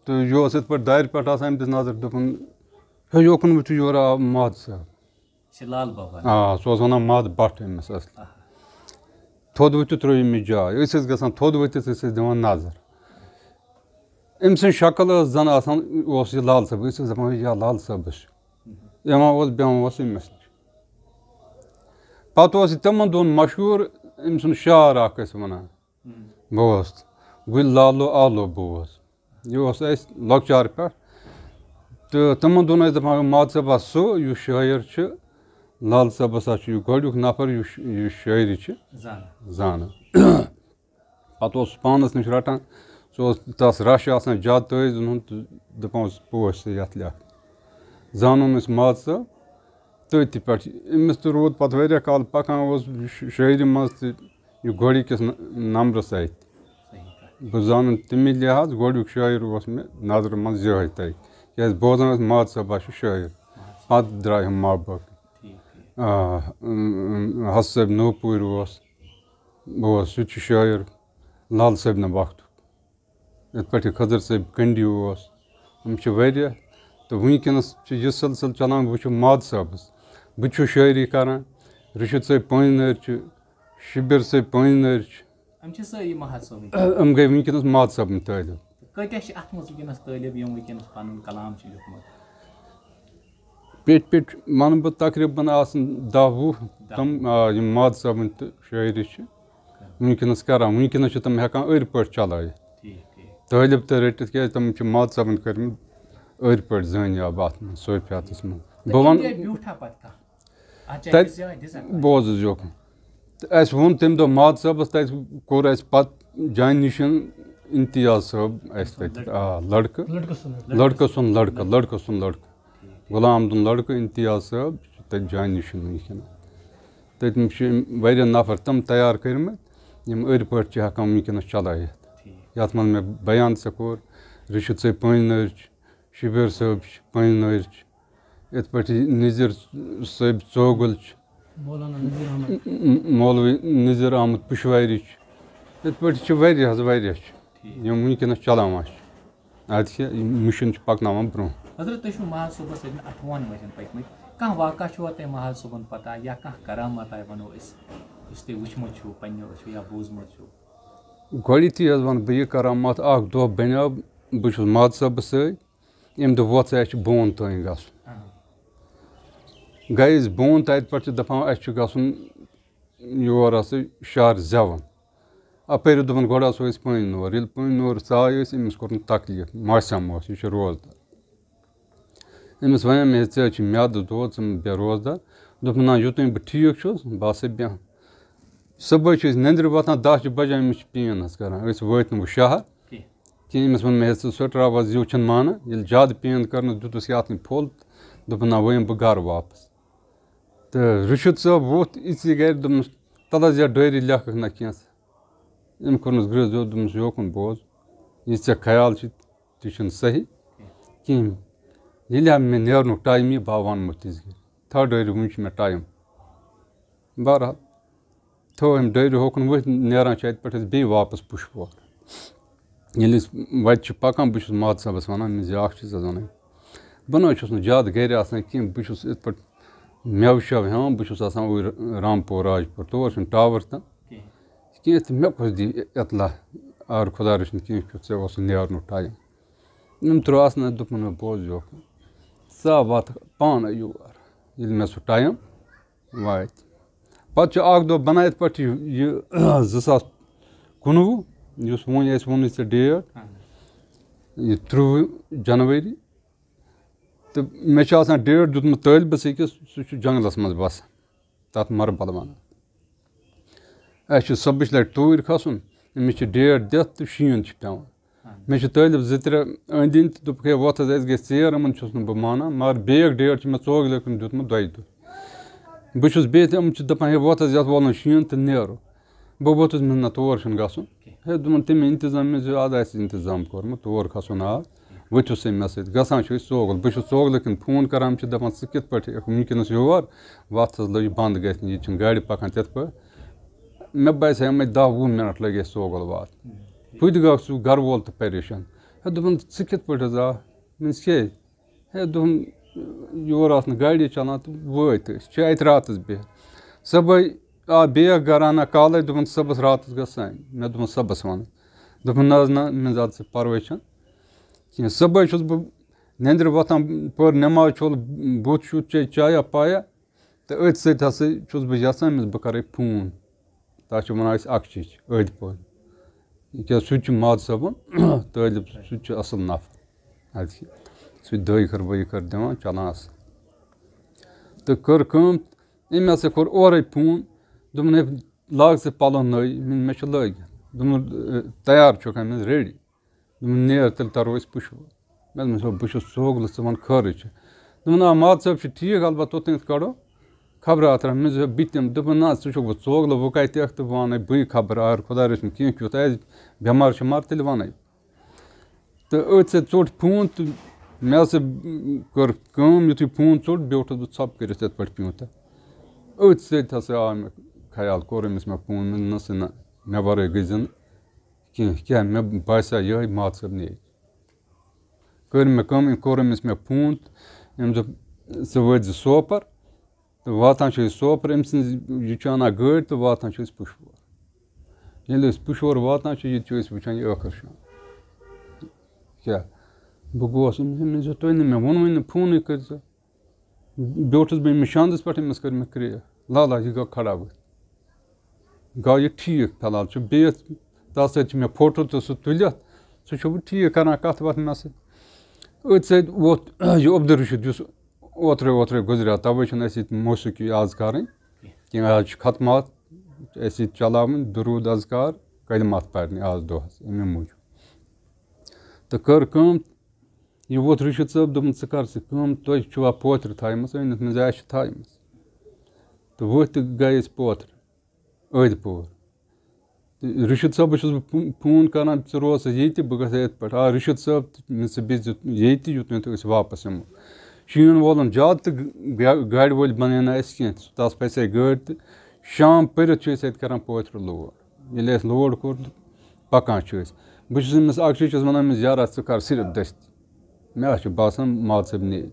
تہٕ یہِ اوس یِتھ پٲٹھۍ دارِ پٮ۪ٹھ آسان، أمۍ دِژ نظر، دوٚپُن، ہے، یوکُن وٕچھِو، یورٕ آو محد صٲب۔ چھِ لال بابا۔ آ، سُہ اوس وَنان محد بٹ أمِس اَصلی۔ آہا۔ تھوٚد ؤتھِتھ ترٛٲو أمِس جاے۔ أسۍ ٲسۍ گژھان تھوٚد ؤتھِتھ، أسۍ ٲسۍ دِوان نظر۔ أمۍ سٕنٛز شکل ٲس زَن آسان، اوس یہِ لال صٲب۔ أسۍ ٲسۍ دَپان، "یا لال صٲبَس چھُ۔" یِوان اوس، بیٚہوان اوس أمِس نِش۔ پَتہٕ اوس یہِ تِمَن دۄہَن مشہوٗر، أمۍ سُنٛد شعر اَکھ ٲسۍ وَنان۔ بوز، گُلۍ لالو آلو بوز۔ یہِ اوس اَسہِ لۄکچار پٮ۪ٹھ۔ تہٕ تِمَن دۄہَن ٲسۍ دَپان، محد صٲبہ سُہ، یُس شٲعر چھُ، لال صٲبَس ہا چھُ یہِ گۄڈٕنیُک نفر، یُس، یُس شٲعری چھِ زانان۔ زانان۔ پَتہٕ اوس سُہ پانَس نِش رَٹان، سُہ اوس تَس رَش آسان زیادٕ تٲویٖزَن ہُنٛد، تہٕ دَپان اوس، "پوش ژٕ یَتھ لیکھ۔" زانُن أسۍ محد صٲب تٔتھۍ پٮ۪ٹھ۔ أمِس تہِ روٗد پَتہٕ واریاہ کال پَکان اوس یہِ ش-، شٲعری منٛز تہِ۔ یہِ گۄڈٕنِکِس ن-، نمبرَس اَتھِ۔ صحیح کَتھ۔ بہٕ زانَن تَمی لحاظ، گۄڈٕنیُک شٲعر اوس مےٚ نظرِ منٛز یِہوٚے تۄہہِ۔ کیٛازِ بوزان ٲسۍ، محد صٲبہ چھُ شٲعر۔ محد صٲب۔ پَتہٕ درٛاے ہُم محبت۔ ٹھیٖک، ٹھیٖک۔ آ، اۭں، اۭں، حسن صٲب نوپوٗرۍ اوس۔ بہٕ اوسُس، سُہ تہِ چھُ شٲعر لال صٲبنہِ وقتُک۔ یِتھ پٲٹھۍ خضر صٲب کنڈی اوس۔ یِم چھِ واریاہ۔ تہٕ وٕنکیٚنَس چھُ یہِ سلسلہٕ چلان، بہٕ چھُس محد صٲبَس۔ بہٕ تہِ چھُس شٲعری کران۔ رشید صٲب پٲنۍ نٲرۍ چھِ، شبیر صٲب پٲنۍ نٲرۍ چھِ۔ یِم چھِ سٲری محد صٲبٕنۍ۔ یِم گٔے وٕنکیٚنَس محد صٲبٕنۍ طٲلب۔ تہٕ کۭتیٛاہ چھِ اَتھ منٛز وٕنکیٚنَس طٲلب، یِم وٕنکیٚنَس پَنُن کلام چھِ لیوٗکھمُت؟ پیٚٹھۍ پیٚٹھۍ وَنہٕ بہٕ تقریٖباً آسَن دَہ وُہ دَہ۔ تِم، آ، یِم محد صٲبٕنۍ تہٕ شٲعری چھِ وٕنکیٚنَس کران۔ وٕنکیٚنَس چھِ تِم ہٮ۪کان أرۍ پٲٹھۍ چلٲیِتھ۔ ٹھیٖک، ٹھیٖک۔ طٲلب تہِ رٔٹِتھ، کیٛازِ تِم چھِ محد صٲبَن کٔرمٕتۍ أرۍ پٲٹھۍ زٲنیاب اَتھ منٛز، صوفیاتَس منٛز۔ تہٕ بہٕ وَنہٕ تَمہِ جایہِ بیوٗٹھا پَتہٕ کانٛہہ؟ اَتھ جایہِ تَتہِ گژھِ یِہوٚے design۔ بوز حظ یوکُن۔ تہٕ اَسہِ ووٚن تَمہِ دۄہ محد صٲبَس، تَتہِ کوٚر اَسہِ پَتہٕ جانہِ نِشَن امتیاز صٲب اَسہِ تَتہِ، آ، لٔڑکہٕ۔ لٔڑکہٕ سُنٛد لٔڑکہٕ۔ لٔڑکہٕ سُنٛد لٔڑکہٕ، لٔڑکہٕ سُنٛد لٔڑکہٕ۔ غلام حمدُن لٔڑکہٕ امتیاز صٲب چھُ تَتہِ جانہِ نِشَن وٕنکیٚن۔ تَتہِ چھِ واریاہ نفر تِم تیار کٔرمٕتۍ، یِم أرۍ پٲٹھۍ چھِ ہٮ۪کان وٕنکیٚنَس چلٲیِتھ۔ ٹھیٖک۔ یَتھ منٛز مےٚ بیان ژےٚ کوٚر، رشید صٲب پٲنۍ نٲرۍ چھِ، شبیر صٲب چھِ، پٲنۍ نٲرۍ چھِ۔ یِتھ پٲٹھۍ نذیر صٲب ژوگُل چھِ۔ مولانا نذیر احمد۔ م-، م-، مولوی نذیر احمد پشواری چھِ۔ یِتھ پٲٹھۍ چھِ واریاہ حظ، واریاہ چھِ، ٹھیٖک۔ یِم وٕنکیٚنَس چلاوان چھِ۔ اَتہِ چھِ یِم مِشن چھِ پَکناوان برٛونٛہہ۔ حضرت، تُہۍ چھِو محد صٲبَس سۭتۍ اَٹھووُہَن ؤرِین پٔکۍمٕتۍ۔ کانٛہہ واقعہ چھُوا تۄہہِ محد صٲبُن پَتہ یا کانٛہہ کرامت آے وَنو أسۍ، یُس تُہۍ وٕچھمُت چھُو پنٛنیو أچھو یا بوٗزمُت چھُو؟ گۄڈٕنیتھٕے حظ وَنہٕ بہٕ یہِ کرامت، اَکھ دۄہ بَنیو، بہٕ چھُس محد صٲبَس سۭتۍ، أمۍ دوٚپ، "وۄتھ ژٕ، اَسہِ چھُ بون تام گژھُن۔" اہن۔ گٔے أسۍ بون، تَتہِ پٮ۪ٹھ چھِ دَپان، "اَسہِ چھُ گژھُن یور ہسا شہر زٮ۪وَن۔" اَپٲرۍ دوٚپُن، "گۄڈٕ آسو أسۍ پٲنۍ نور۔" ییٚلہِ پٲنۍ نور ژاے أسۍ، أمِس کوٚر نہٕ تکلیٖف، ماسیٛام اوس، یہِ چھُ روزدار۔ أمِس وَنیٛام، "ہے، ژےٚ حظ چھُے میٛادٕ دود، ژٕ مہ بیٚہہ روزدار۔" دوٚپُن، "نہ، یوٚتام بہٕ ٹھیٖک چھُس، بہٕ ہسا بیٚہمہٕ۔" صُبحٲے چھِ أسۍ نٮ۪نٛدرِ وۄتھان، دَہ چھِ بَجان، أمِس چھِ پین حظ کَران۔ أسۍ وٲتۍ نہٕ وۄنۍ شہر کینٛہہ۔ کینٛہہ۔ أمِس ووٚن مےٚ، "ہے، ژٕ سٹراو حظ، یہِ چھُنہٕ مانان۔" ییٚلہِ زیادٕ پین کٔرنَس، دیُتُس یہِ اَتھٕ پھوٚل، دوٚپُن، "نہ، وۄنۍ یِمہٕ بہٕ گَرٕ واپَس۔" تہٕ رشید صٲب ووٚتھ أژی گَرِ، دوٚپنَس، "تَلہٕ حظ یَتھ ڈٲری لیکھَکھ نہ کینٛہہ ژٕ۔" أمۍ کوٚرنَس گرٛیس زیوٚد، دوٚپنَس، "یوکُن بوز، یہِ ژےٚ خیال چھُے، تہِ چھُنہٕ صحیح کِہیٖنۍ۔ ییٚلہِ ہا مےٚ نیرنُک ٹایم یی، بہٕ ہا وَنہٕ مو تِژھ گرِ۔ تھاو ڈٲرِتھ، وُنہِ چھُ مےٚ ٹایم۔" بہرحال، تھٲو أمۍ ڈٲرِتھ، ہوکُن ؤتھۍ، نیران چھِ اَتہِ پٮ۪ٹھ أسۍ بیٚیہِ واپَس پُشپور۔ ییٚلہِ أسۍ وَتہِ چھِ پَکان، بہٕ چھُس محد صٲبَس وَنان، مےٚ زِ، "اَکھ چیٖز حظ وَنٕنۍ، بہٕ نہ حظ چھُس نہٕ زیادٕ گَرِ آسان کینٛہہ، بہٕ چھُس یِتھ پٲٹھۍ مٮ۪وٕ شٮ۪وٕ ہٮ۪وان، بہٕ چھُس آسان اوٗرۍ رامپور راجپور، تور چھُنہٕ ٹاوَر تہٕ کینٛہہ۔ کینٛہہ تہٕ مےٚ کُس دِیہِ اطلاع، آر خۄدا رٔچھِنۍ کینٛہہ کیُتھ ژےٚ اوس نیرنُک ٹایم؟" أمۍ ترٛٲو اَسنَس، دوٚپُن، "ہے بوز یوکُن، ژٕ ہا وَتھ پانَے یور، ییٚلہِ مےٚ سُہ ٹایم واتہِ۔" پَتہٕ چھُ اَکھ دۄہ بَنان یِتھ پٲٹھۍ یہِ، یہِ زٕ ساس کُنوُہ، یُس وۄنۍ اَسہِ ووٚنُے ژےٚ ڈیٹ، اہن۔ یہِ ترٛوٚوُہ جنؤری، تہٕ مےٚ چھُ آسان ڈیٹ دیُتمُت طٲلبَس أکِس، سُہ چھُ جنٛگلَس منٛز بَسان، تَتھ مَربَل وَنان۔ اَسہِ چھُ صُبحٕچ لَٹہِ توٗرۍ کھَسُن، أمِس چھِ ڈیٹ دِتھ تہٕ شیٖن چھُ پٮ۪وان۔ مےٚ چھِ طٲلب زٕ ترٛےٚ أنٛدۍ أنٛدۍ تہٕ دوٚپُکھ، "ہے، وۄتھ حظ، اَسہِ گژھِ ژیر، یِمَن چھُس نہٕ بہٕ مانان، مگر بیٚیہِ اَکھ ڈیٹ چھُ مےٚ ژوکہٕ لٔڑکَن دیُتمُت دۄیہِ دۄہہِ۔" بہٕ چھُس بیٚیہِ تہِ، یِم چھِ دَپان، "ہے، وۄتھ حظ، یَتھ وولُن شیٖن تہٕ نیرو۔" بہٕ ووتُس، مےٚ نہ تور چھُنہٕ گژھُن۔ ہے، دوٚپُن، تٔمۍ اِنتظام، مےٚ زِ اَدٕ آسہِ اِنتظام کوٚرمُت، تور کھسُن آو، ؤتھِو سا مےٚ سۭتۍ۔ گژھان چھِ أسۍ ژوگُل، بہٕ چھُس ژوگلہٕ کِنۍ فون کران، یِم چھِ دَپان، "ژٕ کِتھ پٲٹھۍ یِکھ وٕنکیٚنَس یور، وَتھ حظ لٔج بنٛد، گژھِ نہٕ، ییٚتہِ چھِنہٕ گاڑِ پَکان تِتھ پٲٹھۍ۔" مےٚ باسے، یِمَے دَہ وُہ مِنَٹ لٔگۍ اَسہِ ژوگُل واتنَس۔ بہٕ تہِ گوٚوُس سُہ گَرٕ وول تہٕ پریشان۔ ہے، دوٚپُن، "ژٕ کِتھ پٲٹھۍ حظ آو؟" مےٚ دوٚپُس، "کیٛازِ؟" ہے، دوٚپُن، "یور آسہٕ نہٕ گاڑی چلان تہٕ وٲتۍ أسۍ، چھِ اَتہِ راتَس بِہِتھ۔ صُبحٲے آ بیٚیہِ اَکھ گَرٕ اَنان کالَے، دوٚپُن، 'صُبحَس راتَس گژھ سانہِ۔'" مےٚ دوٚپمَس، "صُبحَس وَنہٕ۔" دوٚپُن، "نہ حظ نہ، مےٚ زیادٕ ژٕ پَرواے چھَنہٕ کینٛہہ۔" صُبحٲے چھُس بہٕ نٮ۪نٛدرِ وۄتھان، پٔر نٮ۪ماز، چھوٚل بُتھ شُتھ، چے چایا پایا، تہٕ أتھۍ سۭتۍ ہسا چھُس بہٕ یَژھان أمِس بہٕ کَرَے فون۔ تَتھ چھِ وَنان أسۍ اَکھ چیٖز چھِ أدۍ پورِ۔ کیٛازِ سُہ تہِ چھُ ماد صٲبُن طٲلب، سُہ تہِ چھُ اَصٕل نفر۔ اَدٕ کیٛاہ، سُہ چھُ دٲے خٲر بٲے خٲر دِوان، چَلان اَصٕل۔ تہٕ کٔر کٲم، أمۍ ہسا کوٚر اورَے فون، دوٚپُن، "ہے، لاگ ژٕ پَلو نٔے۔" مےٚ، مےٚ چھِ لٲگِتھ۔ دوٚپُن، "تیار چھُکھ أمِس ریڈی؟" دوٚپُن، "نیر، تیٚلہِ تَرو أسۍ پُشوور۔" مےٚ دوٚپمَس، "ہو، بہٕ چھُس ژوگلہٕ، ژٕ وَن خٲرٕے چھِ۔" دوٚپُن، "آ، ماد صٲب چھُ ٹھیٖک، البتہ توٚتانٮ۪تھ کَڑو خبرٕ اَتھ رَٹھ۔" مےٚ دوٚپ، "بہٕ تہِ یِمہٕ۔" دوٚپُن، "نہ، ژٕ چھُکھ وۄنۍ ژوگلہٕ، وۄنۍ کَتہِ یِکھ تہٕ بہٕ وَنَے بٕے خبر، اگر خۄدا رٔچھِن کینٛہہ کیُتھ آسہِ، بٮ۪مار شٮ۪مار، تیٚلہِ وَنَے۔" تہٕ أتھۍ سۭتۍ ژوٚٹ فون تہٕ مےٚ ہسا کٔر کٲم، یُتھُے فون ژوٚٹ، بیوٗٹھُس بہٕ ژھۄپہٕ کٔرِتھ یِتھ پٲٹھۍ پیوٗنٛتاہ۔ أتھۍ سۭتۍ ہسا آو مےٚ خیال، کوٚر أمِس مےٚ فون، مےٚ دوٚپمَس، "نہ، مےٚ وَرٲے گٔژھۍ زِ نہٕ کینٛہہ، کینٛہہ، مےٚ باسیٛو یِہوٚے ماد صٲب نیرِ۔" کٔر مےٚ کٲم، أمۍ کوٚر أمِس مےٚ فون تہٕ أمۍ دوٚپ، "ژٕ وٲتۍ زِ سوپَر۔" تہٕ واتان چھِ أسۍ سوپور، أمۍ سٕنٛز یہِ چھُ اَنان گٲڑۍ تہٕ واتان چھِ أسۍ پُشور۔ ییٚلہِ أسۍ پُشور واتان چھِ، ییٚتہِ چھِ أسۍ وٕچھان یہِ ٲخٕر شام۔ کیٛاہ؟ بہٕ گوس، أمۍ، أمۍ دوٚپ، "تۄہہِ نہٕ مےٚ ووٚنوُے نہٕ، فونٕے کٔرۍ زیو۔" بیوٗٹھُس بہٕ أمِس شاندَس پٮ۪ٹھ، أمِس کٔر مےٚ کرٛیکھ، "لالا، یہِ گوٚو کھڑا ؤتھۍ۔" گوٚو یہِ ٹھیٖک، فی الحال چھُ بیٚیِس، تَس سۭتۍ چھِ مےٚ فوٹو تہٕ سُہ تُلِتھ، سُہ چھُ وۄنۍ ٹھیٖک کران کَتھ وَتھ مےٚ سۭتۍ۔ أتھۍ سۭتۍ ووت یہِ عبدالرشید، یُس اوترَے اوترَے گُزریو، تَوَے چھِنہٕ اَسہِ ییٚتہِ موسیقی آز کَرٕنۍ کینٛہہ۔ آز چھِ ختمات اَسہِ ییٚتہِ چلاوٕنۍ، دروٗد اذکار، کلمات پَرنہِ آز دۄہَس، اَمے موٗجوٗب۔ تہٕ کٔر کٲم، یہِ ووت رشید صٲب، دوٚپُن، "ژٕ کر ژٕ کٲم، تۄہہِ چھُوا پوترِ تھایمٕژ أنِتھ؟" مےٚ دوٚپ، "اَسہِ چھِ تھایمٕژ۔" تہٕ ؤتھۍ تہٕ گٔے أسۍ پوترِ، أدۍ پور۔ تہٕ رشید صٲبَس چھُس بہٕ فو-، فون کران، "ژٕ روز سا ییٚتہِ، بہٕ گژھٕ یِتھ پٲٹھۍ۔" آ، رشید صٲب تہٕ مےٚ ژٕ بِہزِ ییٚتہِ، یوٚتام أسۍ واپس یِمو۔ شیٖن وولُن زیادٕ تہٕ گا-، گاڑِ وٲلۍ بَنے نہٕ اَسہِ کینٛہہ، تَس پھسے گٲڑۍ تہٕ شام پٔرِتھ چھِ أسۍ اَتہِ کران پوترِ لوڈ۔ ییٚلہِ اَسہِ لوڈ کوٚر تہٕ پَکان چھِ أسۍ۔ بہٕ چھُس أمِس اَکھ چیٖز چھُس وَنان أمِس، "یارا، ژٕ کر صرف دٔستی۔" مےٚ حظ چھُ باسان، ماد صٲب نیرِ۔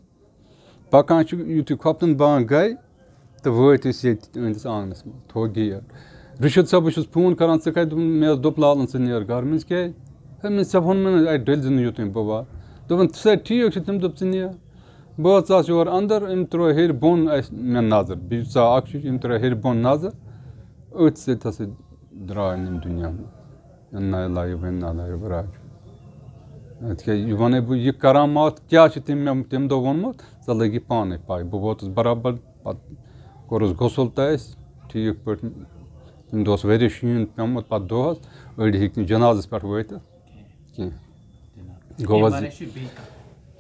پَکان چھِ، یُتھُے کھۄفتن بانگ گٔے تہٕ وٲتۍ أسۍ ییٚتہِ أہٕنٛدِس آنٛگنَس منٛز، تھوٚو گیٹ۔ رشید صٲبَس چھُس فون کران، "ژٕ کَتہِ؟" دوٚپُن، "مےٚ حظ دوٚپ لالَن، ژٕ نیر گرٕ۔" مےٚ دوٚپمَس، "کیٛازِ؟" ہے، مےٚ، "ژےٚ ووٚن مےٚ نہٕ اَتہِ ڈٔلۍ زِ نہٕ یوٚتام بہٕ واتہٕ۔" دوٚپُن، "ژٕ ہے ٹھیٖک چھُ۔" تٔمۍ دوٚپ، "ژٕ نیر۔" بہٕ حظ ژاس یور اَندر، أمۍ ترٛٲو ہیٚرِ بۄن اَسہِ مےٚ نظر، بیٚیہِ ژاو اَکھ چیٖز، أمۍ ترٛٲو ہیٚرِ بۄن نظر، أتھۍ سۭتۍ ہسا درٛاے أمۍ دُنیا منٛز۔ اِنا لِلّٰہِ و اِنا اِلَیہِ راجِعوٗن۔ اَدٕ کیٛاہ، یہِ وَنَے بہٕ، یہِ کرامات کیٛاہ چھِ تٔمۍ مےٚ تَمہِ دۄہ ووٚنمُت، ژےٚ لَگی پانَے پَے۔ بہٕ ووتُس برابر، پَتہٕ کوٚرُس غسل تہٕ اَسہِ ٹھیٖک پٲٹھۍ، تَمہِ دۄہ اوس واریاہ شیٖن پیوٚمُت، پَتہٕ دۄہَس أڑۍ ہیٚکۍ نہٕ جنازَس پٮ۪ٹھ وٲتِتھ کینٛہہ۔ گوٚو حظ؟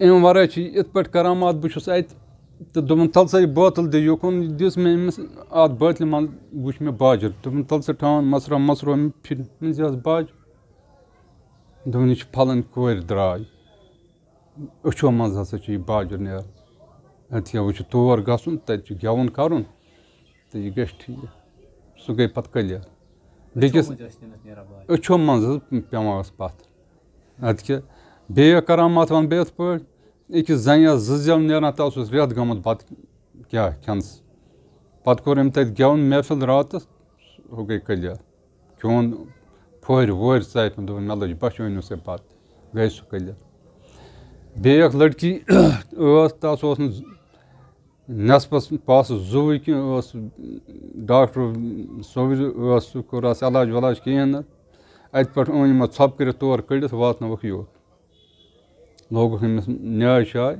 اَمہِ وَرٲے چھِ یِتھ پٲٹھۍ کرامات، بہٕ چھُس اَتہِ تہٕ دوٚپُن، "تَل سا یہِ بٲتَل دِ یُکُن۔" دِژ مےٚ أمِس اَتھ بٲتلہِ منٛز، وٕچھ مےٚ باجِر۔ دوٚپُن، "تَل سا ٹھان، مَژراو، مَژراو أمۍ پھِرِ۔" مےٚ زِ حظ باجِر۔ دوٚپُن، "یہِ چھِ پھلٲنۍ کورِ درٛاے۔ أچھو منٛز ہسا چھُ یہِ باجِر نیران۔ اَدٕ کیٛاہ، وۄنۍ چھُ تور گژھُن، تَتہِ چھُ گٮ۪وُن کَرُن تہٕ یہِ گژھِ ٹھیٖک۔" سُہ گٔے پَتہٕ clear۔ بیٚکِس أچھو منٛز ٲس تٔمِس نیران باجِر۔ أچھو منٛز حظ پٮ۪وان ٲس پَتھ۔ اَدٕ کیٛاہ، بیٚیہِ کرامات وَنہٕ بہٕ یِتھ پٲٹھۍ، أکِس زَنہِ آسہٕ زٕ زٮ۪و نیران، تَس اوس رٮ۪تھ گوٚمُت بَتہٕ کیٛاہ کھٮ۪نَس۔ پَتہٕ کوٚر أمۍ تَتہِ گٮ۪وُن محفل راتَس، ہُہ گٔے clear۔ کھیوٚن پھورِ وورِ ژاپہِ، دوٚپُن، "مےٚ لٔج بۄچھِ، أنِو سا بَتہٕ۔" گٔے سُہ clear۔ بیٚیہِ اَکھ لٔڑکی ٲس، تَس اوس نہٕ نٮ۪صفَس پاسہٕ زُوٕے کینٛہہ، ٲس ڈاکٹر صٲبٕے ٲس، سُہ کوٚر اَتھ علاج ولاج کِہیٖنۍ نہٕ۔ اَتہِ پٮ۪ٹھ أنۍ یِمو ژھۄپہٕ کٔرِتھ تور کٔڑِتھ، واتنٲوٕکھ یور۔ لوگُکھ أمِس نیٛاے شاے،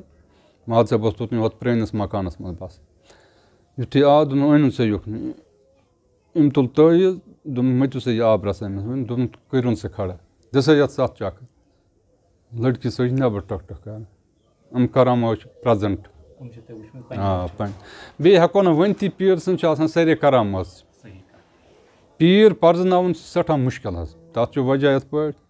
محد صٲب اوس توٚتام یَتھ پرٛٲنِس مکانَس منٛز بَسان۔ یُتھُے آو، دوٚپُن، "أنِو سا یُکھ۔" أمۍ تُل تٲویٖز، دوٚپُن، "مٔتِو سا یہِ آب رَژھا أمِس۔" وۄنۍ دوٚپُن، "کٔرِوُن سا کھڑا، دِ سا یَتھ سَتھ چَکر۔" لٔڑکی سۭتۍ چھِ نٮ۪بر ٹۄکھ ٹۄکھ کران۔ یِم کرامات چھِ present۔ یِم چھِ تۄہہِ وٕچھمٕتۍ پنٛنہِ آ، أچھو۔ پنٛنہِ۔ بیٚیہِ ہٮ۪کو نہٕ ؤنتھٕے پیٖر سٕنٛز چھِ آسان سارے کرامات۔ صحیح کَتھ۔ پیٖر پرزٕناوُن چھُ سٮ۪ٹھاہ مُشکِل حظ۔ تَتھ چھُ وجہ یِتھ پٲٹھۍ،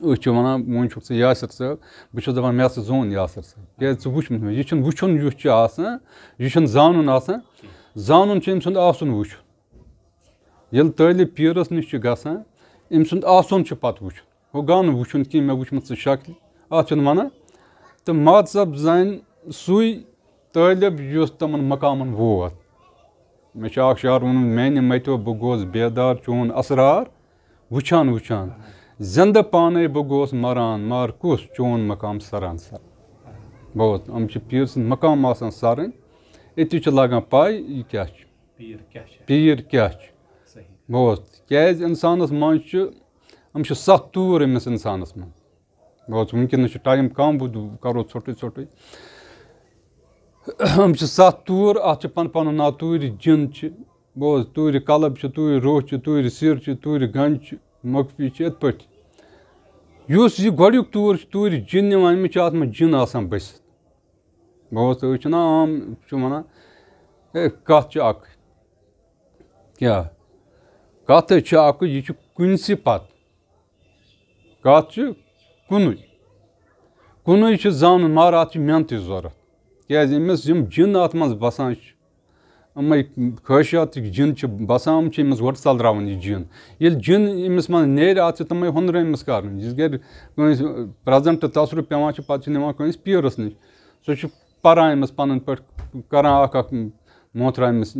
أسۍ چھِ وَنان، "وۄنۍ چھُکھ ژٕ یاسر صٲب۔" بہٕ چھُس دَپان، "مےٚ ہسا زون یاسر صٲب۔ کیٛازِ ژٕ وٕچھ مےٚ، یہِ چھُنہٕ وٕچھُن یُس چھُ آسان، یہِ چھُنہٕ زانُن آسان۔ زانُن چھُ أمۍ سُنٛد آسُن وٕچھُن۔" ییٚلہِ طٲلب پیٖرَس نِش چھُ گژھان، أمۍ سُنٛد آسُن چھُ پَتہٕ وٕچھُن۔ ہُہ گوٚو نہٕ وٕچھُن کینٛہہ، مےٚ وٕچھمُت ژٕ شکلہِ، اَتھ چھُنہٕ وَنان۔ تہٕ مذہب زانہِ سُے طٲلب یُس تِمَن مقامَن ووت۔ مےٚ چھُ اَکھ شعر ووٚنمُت، "میٛانہِ مَتیو بہٕ گوس بیدار چون اسرار وٕچھان وٕچھان۔ زِندٕ پانَے بہٕ گوس مَران، مگر کُس چون مقام سَران سَران۔" بہٕ اوسُس، یِم چھِ پیٖر سٕنٛدۍ مقام آسان سَرٕنۍ، أتی چھِ لَگان پَے یہِ کیٛاہ چھُ۔ پیٖر کیٛاہ چھِ؟ پیٖر کیٛاہ چھُ؟ صحیح۔ بوز، کیٛازِ اِنسانَس منٛز چھُ، یِم چھِ سَتھ توٗر أمِس اِنسانَس منٛز۔ بوز، وٕنکیٚنَس چھُ time کَم، بہٕ دُ-، کَرو ژھوٚٹُے ژھوٚٹُے۔ یِم چھِ سَتھ توٗر، اَتھ چھِ پَن پَنُن ناو، توٗرِ جِن چھِ، بوز، توٗرِ قلب چھِ، توٗرِ روح چھِ، توٗرِ سِر چھِ، توٗرِ گَنٛج چھِ، مۄخفی چھِ، یِتھ پٲٹھۍ۔ یُس یہِ گۄڈٕنیُک توٗر چھُ، توٗرِ جِن نِوان، أمِس چھِ اَتھ منٛز جِن آسان بٔسِتھ۔ بہٕ اوسُس، أسۍ چھِنہ عام چھِ وَنان، "ہے، کَتھ چھِ اَکٕے۔" کیٛاہ؟ کَتھ حظ چھِ اَکٕے، یہِ چھُ کُنسٕے پَتہٕ۔ کَتھ چھِ کُنُے۔ کُنُے چھُ زانُن، مگر اَتھ چھِ محنتٕچ ضوٚرَتھ۔ کیٛازِ أمِس یِم جِن اَتھ منٛز بَسان چھِ، یِمَے خٲہِشاتٕکۍ جِن چھِ بَسان، یِم چھِ أمِس گۄڈٕ ژَلراوان یہِ جِن۔ ییٚلہِ جِن أمِس منٛز نیرِ، اَتھ چھِ تِمَے ہُنرٕ أمِس کَرٕنۍ۔ یِژھ گرِ کٲنٛسہِ present تصرُف پٮ۪وان چھِ، پَتہٕ چھِ نِوان کٲنٛسہِ پیٖرَس نِش۔ سُہ چھُ پَران أمِس پَنٕنۍ پٲٹھۍ، کَران اَکھ اَکھ محترا أمِس،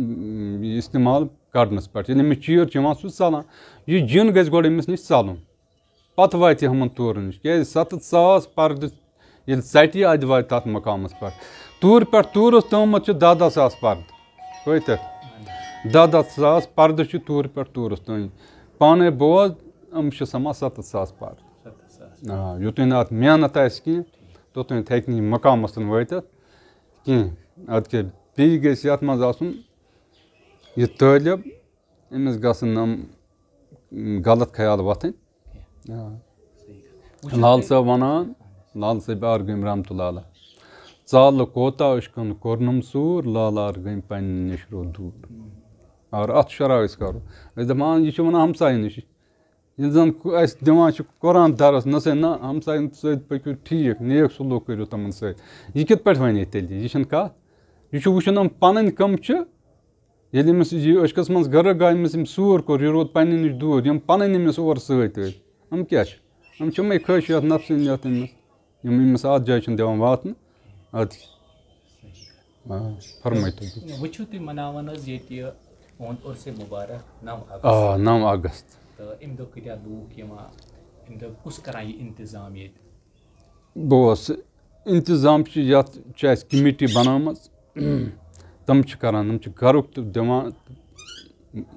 یہِ استعمال کَرنَس پٮ۪ٹھ۔ ییٚلہِ أمِس چیٖر چھِ یِوان، سُہ چھُ ژَلان۔ یہِ جِن گژھِ گۄڈٕ أمِس نِش ژَلُن، پَتہٕ واتہِ یہِ ہُمَن توٗرَن نِش۔ کیٛازِ سَتَتھ ساس پَردٕ ییٚلہِ ژَٹہِ، اَدِ واتہِ تَتھ مُقامَس پٮ۪ٹھ۔ توٗرِ پٮ۪ٹھ توٗرَس تامَتھ چھِ دَہ دَہ ساس پَردٕ۔ کۭتیٛاہ؟ دَہ دَہ ساس پَردٕ چھِ توٗرِ پٮ۪ٹھ توٗرَس تام۔ پانَے بوز، یِم چھِ سَمان سَتَتھ ساس پَردٕ۔ سَتَتھ ساس۔ آ، یوٚتام نہٕ اَتھ محنت آسہِ کینٛہہ، توٚتام ہیٚکہِ نہٕ یہِ مُقامَس تام وٲتِتھ کینٛہہ۔ اَدٕ کیٛاہ، بیٚیہِ گژھِ یَتھ منٛز آسُن یہِ طٲلب، أمِس گژھن یِم غلط خیال وۄتھٕنۍ۔ آ۔ صحیح کَتھ۔ وٕچھِو لال تُہۍ۔ صٲب وَنان، لال صٲب آرگٲمۍ رحمتہ اللہ علیہ، "ژالہٕ کوتاہ عشقَن کوٚرنَم ژوٗر، لالار گٔے پنٛنہِ نِش روٗد دوٗر۔" اور اَتھ شرح أسۍ کَرو، أسۍ دَپان، یہِ چھِ وَنان ہمسایہِ نِش۔ ییٚلہِ زَن کُ-، اَسہِ دِوان چھِ قرآن درس، نہ سا نہ، ہمساین سۭتۍ پٔکِو ٹھیٖک، نیک سلوٗک کٔرِو تِمَن سۭتۍ۔ یہِ کِتھ پٲٹھۍ وَنہِ تیٚلہِ؟ یہِ چھَنہٕ کَتھ۔ یہِ چھُ وٕچھُن یِم پَنٕنۍ کَم چھِ۔ ییٚلہِ أمِس یہِ عشقَس منٛز غرق گٔے، أمِس أمۍ ژوٗر کوٚر، یہِ روٗد پنٛنہِ نِش دوٗر، یِم پَنٕنۍ أمِس اورٕ سۭتۍ ٲسۍ، یِم کیٛاہ چھِ؟ یِم چھِ یِمَے خٲہِشات نفسٲنیات أمِس، یِم أمِس اَتھ جایہِ چھِنہٕ دِوان واتنہٕ۔ اَدٕ کیٛاہ؟ آ، فرمٲیتو تُہۍ۔ وۄنۍ چھِو تُہۍ مَناوان حظ ییٚتہِ تُہُنٛد عُرسہِ مُبارک نَو اَگست؟ آ، نَو اَگست۔ تہٕ اَمہِ دۄہ کۭتیٛاہ لوٗکھ یِوان؟ اَمہِ دۄہ کُس کَران یہِ اِنتِظام ییٚتہِ؟ بہٕ اوسُس، اِنتِظام چھُ یَتھ، چھِ اَسہِ کمیٹی بَنٲومٕژ۔ تِم چھِ کَران، تِم چھِ گَرُک تہِ دِوان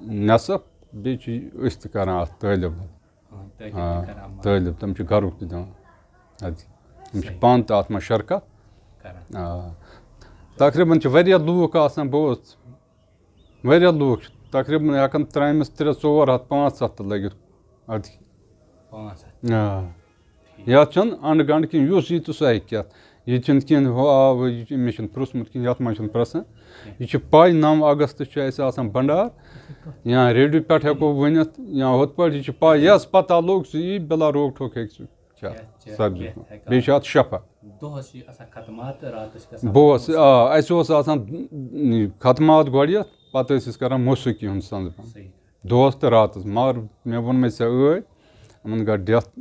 نٮ۪صٕف، بیٚیہِ چھِ أسۍ تہِ کَران اَتھ طٲلب۔ ہاں، تۄہہِ کیٛاہ آ، تہِ کَران مَدَد؟ طٲلب، تِم چھِ گَرُک تہِ دِوان۔ اَدٕ یِم چھِ صحیح۔ پانہٕ تہِ اَتھ منٛز شرکت۔ کَران۔ آ۔ تقریٖباً چھِ واریاہ لوٗکھ آسان، بہٕ اوسُس، واریاہ لوٗکھ چھِ، تقریٖباً ہٮ۪کَن ترٛامِس ترٛےٚ ژور ہَتھ پانٛژھ ہَتھ تہِ لٔگِتھ۔ اَدٕ پانٛژھ ہَتھ۔ آ۔ ٹھیٖک۔ یَتھ چھَنہٕ اَنٛڈٕ گَنٛڈٕ کِہیٖنۍ، یُس یی تہٕ سُہ ہیٚکہِ کھٮ۪تھ۔ ییٚتہِ چھُنہٕ کِہیٖنۍ، ہُہ آو، یہِ چھُ، مےٚ چھُنہٕ پرٛژھمُت کِہیٖنۍ، یَتھ منٛز چھُنہٕ پرٛژھان۔ کینٛہہ۔ یہِ چھُ پَے، نَو اَگست چھُ اَسہِ آسان بَنٛڈار، یا ریڈیو پٮ۪ٹھ ہٮ۪کو ؤنِتھ، یا ہُتھ پٲٹھۍ، یہِ چھِ پَے، یَس پَتہ لوٚگ، سُہ یی بِلا روک ٹھوک ہیٚکہِ سُہ کھٮ۪تھ کھٮ۪تھ چٮ۪تھ سبزی۔ کھٮ۪تھ ہٮ۪کان۔ بیٚیہِ چھُ اَتھ شفا۔ دۄہَس چھِ آسان ختمات تہٕ راتَس چھِ گژھان بہٕ اوسُس، موسیقی۔ آ، اَسہِ اوس آسان ختمات گۄڈٕ یَتھ، پَتہٕ ٲسۍ أسۍ کَران موسیقی ہُنٛد سَنٛز پَہَن۔ صحیح۔ دۄہَس تہٕ راتَس۔ مگر مےٚ ووٚن مےٚ ژےٚ ٲدۍ، یِمَن گٔے ڈٮ۪تھ۔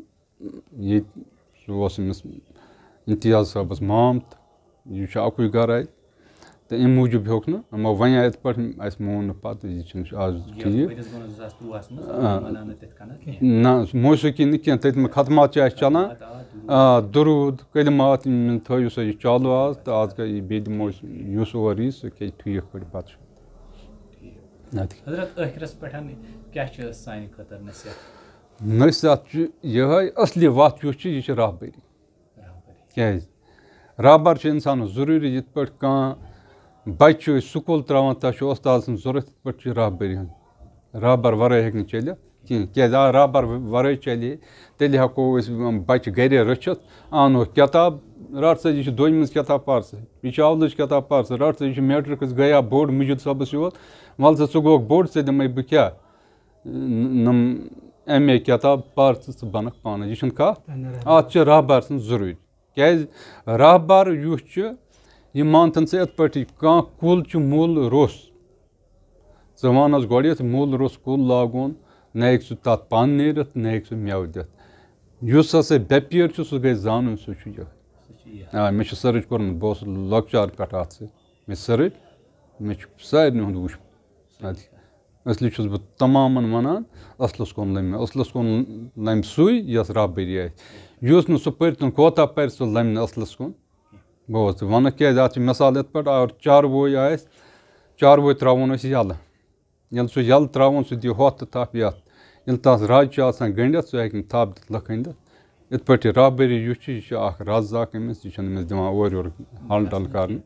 ییٚتہِ سُہ اوس أمِس امتیاز صٲبَس مام، تہٕ یہِ چھُ اَکُے گَرٕ اَتہِ۔ تہٕ اَمہِ موٗجوٗب ہیوٚک نہٕ، یِمو وَنہِ یِتھ پٲٹھۍ، اَسہِ مون نہٕ پَتہٕ، یہِ چھُنہٕ آز یَتھ ٹھیٖک۔ ؤرِیَس گوٚو نہٕ زٕ ساس تُرٛواہَس منٛز آ۔ مَناونہٕ تِتھ کَنَتھ کینٛہہ۔ نہ، موسیقی نہٕ کینٛہہ، تٔتۍ منٛز ختمات چھِ اَسہِ چَلان۔ ختمات، آ، درود۔ آ، درود، کلمات، یِم تھٲیِو سا یہِ چالوٗ آز، تہٕ آز گٔے یہِ بیٚیہِ دِمو أسۍ، یُس اور یی، سُہ کھیٚیہِ ٹھیٖک پٲٹھۍ بَتہٕ۔ ٹھیٖک۔ اَدٕ کیٛاہ؟ حضرت، ٲخرَس پٮ۪ٹھ کیٛاہ چھِ سانہِ خٲطرٕ نصیحت؟ نصیحت چھُ یِہوٚے، اصلی وَتھ یُس چھِ، یہِ چھِ راہبٔری۔ راہبٔری۔ کیٛازِ؟ رہبر چھُ اِنسانَس ضروٗری، یِتھ پٲٹھۍ کانٛہہ بَچہٕ چھُ أسۍ سکوٗل ترٛاوان، تَس چھُ اُستاد سٕنٛز ضروٗرت، یِتھ پٲٹھۍ چھُ رہبٔری ہٕنٛز۔ رہبر وَرٲے ہیٚکہِ نہٕ چٔلِتھ کِہیٖنۍ، کیٛازِ آ، رہبر وَرٲے چَلہِ، تیٚلہِ ہٮ۪کو أسۍ بَچہٕ گَرے رٔچھِتھ، اَنہوکھ کِتاب، رَٹ سا، یہِ چھِ دوٚیمِس کِتاب پَر سا، یہِ چھِ اَولٕچ کِتاب پَر سا، رَٹ سا، یہِ چھُ میٹرِکَس گٔیا بوٚڑ مُجیٖد صٲبَس یور، وَل سا، ژٕ گوٚکھ بوٚڑ، ژےٚ دِمَے بہٕ کیٛاہ؟ نم ایم اے کتاب پر ژٕ، ژٕ بنکھ پانہٕ۔ یہِ چھُنہٕ کتھ۔ اَتھ چھِ رہبر سٕنٛز ضروٗری۔ کیٛازِ؟ رہبر یُس چھُ، یہِ مانتھن ژٕ یِتھ پٲٹھۍ، کانٛہہ کُل چھُ مُل روٚس۔ ژٕ وَن حظ گۄڈٕ یَتھ مُل روٚس کُل لاگُن، نہ ہیٚکہِ سُہ تَتھ پَن نیٖرِتھ، نہ ہیٚکہِ سُہ مٮ۪وٕ دِتھ۔ یُس ہسا بے پیر چھُ، سُہ گژھِ زانُن، سُہ چھُ یِہوٚے۔ سُہ چھُ یِہوٚے۔ آ، مےٚ چھُ سٔرٕچ کوٚرمُت، بہٕ اوسُس لۄکچار پٮ۪ٹھ اَتھ سۭتۍ۔ مےٚ چھِ سٔرٕچ، مےٚ چھُ سارنٕے ہُنٛد وٕچھمُت۔ اَدٕ اصلی چھُس بہٕ تمامن وَنان، اصلس کُن لَمہِ، اصلس کُن لَمہِ سُے، یَس رہبری آسہِ۔ یُس نہٕ سُہ پٔرِتھ کوٗتاہ پَرِ، سُہ لَمہِ نہٕ اصلس کُن۔ بہٕ اوسُس وَنان، کیٛازِ اَتھ چھِ مِثال یِتھ پٲٹھۍ، اگر چاروٲے آسہِ، چاروٲے ترٛاوون أسۍ یَلہٕ۔ ییٚلہِ سُہ یَلہٕ ترٛاوون، سُہ دِیہِ ہۄتھ تہٕ تھپھ یَتھ۔ ییٚلہِ تَس رَز چھِ آسان گٔنٛڈِتھ، سُہ ہیٚکہِ نہٕ تھپھ دِتھ لُکہٕ أنٛدِتھ۔ یِتھ پٲٹھۍ یہِ رہبری یُس چھُ، یہِ چھُ اَکھ رَز اَکھ أمِس، یہِ چھُنہٕ أمِس دِوان اورٕ یورٕ ہل ڈل کرنہٕ۔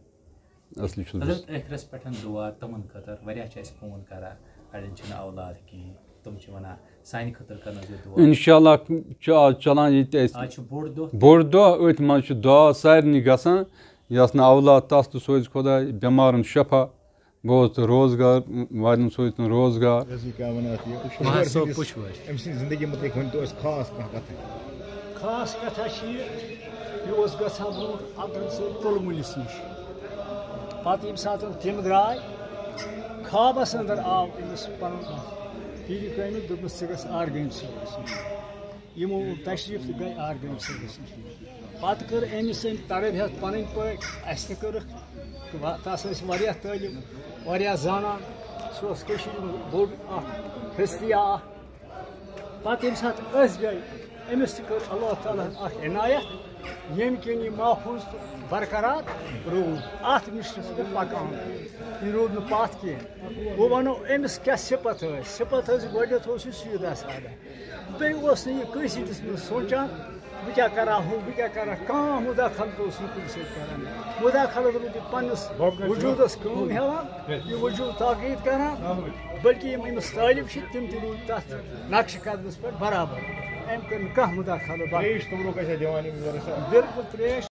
اصلی چھُس بہٕ حضرت ٲخرس پٮ۪ٹھ دُعا تِمن خٲطرٕ، واریاہ چھِ اَسہِ فون کران، اَڑٮ۪ن چھِنہٕ اولاد کِہیٖنۍ، تِم چھِ وَنان سانہِ خٲطرٕ کرنٲوزیو دُعا۔ انشاءاللہ چھُ آز چلان ییٚتہِ اَسہِ آز چھُ بوٚڑ دۄہ۔ بوٚڑ دۄہ، أتھۍ منٛز چھُ دُعا سارنٕے گژھان، یَس نہٕ اولاد تَس تہٕ سوزِ خۄداے، بٮ۪مارَن شفا، بہٕ اوسُس روزگار والٮ۪ن سوزِ تِم روزگار۔ رضی کیٛاہ وَنان اَتھ یہِ؟ وہاز صٲب پُچھ وٲرۍ۔ أمۍ سٕنٛزِ زِندگی مُتعلِق ؤنۍ تو اَسہِ خاص کانٛہہ کَتھا۔ خاص کَتھا چھِ یہِ، یہِ اوس گژھان برٛونٛٹھ عبدُل صٲب تُلمُلِس نِش۔ پَتہٕ ییٚمہِ ساتہٕ تِم درٛاے، خوابَس اندر آو أمِس پَنُن پیٖرِ کٲمِل، دوٚپمَس، "ژٕ گژھ آرگٲنۍ صٲبَس نِش۔" یِمو اوٚن تشریٖف تہٕ گٔے آرگٲنۍ صٲبَس نِش۔ پَتہٕ کٔر أمِس أمۍ تربیت پَنٕنۍ پٲٹھۍ، اَسہِ تہِ کٔرٕکھ۔ تہٕ وا-، تَس ٲسۍ واریاہ طٲلب، واریاہ زانان۔ سُہ اوس کٔشیٖرِ منٛز بوٚڑ اَکھ ہستی اَکھ۔ پَتہٕ ییٚمہِ ساتہٕ أسۍ گٔے، أمِس تہِ کٔر اللہ تعالیٰ ہَن اَکھ عنایت، ییٚمہِ کِنۍ یہِ محفوٗظ تہٕ برقرار روٗد۔ اَتھ مِشنَس پٮ۪ٹھ پَکان۔ یہِ روٗد نہٕ پَتھ کینٛہہ۔ وۄنۍ وَنو أمِس کیٛاہ صِفت ٲسۍ۔ صِفت ٲسۍ، گۄڈٕنٮ۪تھ اوس یہِ سیٖدھا سادہ۔ بیٚیہِ اوس نہٕ یہِ کٲنٛسہِ ہِنٛدِس منٛز سونٛچان، بہٕ کیٛاہ کَرٕ ہا ہُہ، بہٕ کیٛاہ کَرٕ ہا۔ کانٛہہ مُداخلت اوس نہٕ کُنہِ سۭتۍ کَران۔ مُداخلت روٗد یہِ پنٛنِس وجوٗدَس کٲم ہٮ۪وان، یہِ وجوٗد تاکید کَران، بلکہِ یِم أمِس طٲلب چھِ، تِم تہِ روٗدۍ تَتھ نقشہِ قدمَس پٮ۪ٹھ برابر۔ أمۍ کٔر نہٕ کانٛہہ مُداخلت۔ ترٛیش توٚملُک ٲسۍ اَسہِ دِوان یِم یورٕ سا۔ بِلکُل ترٛیش۔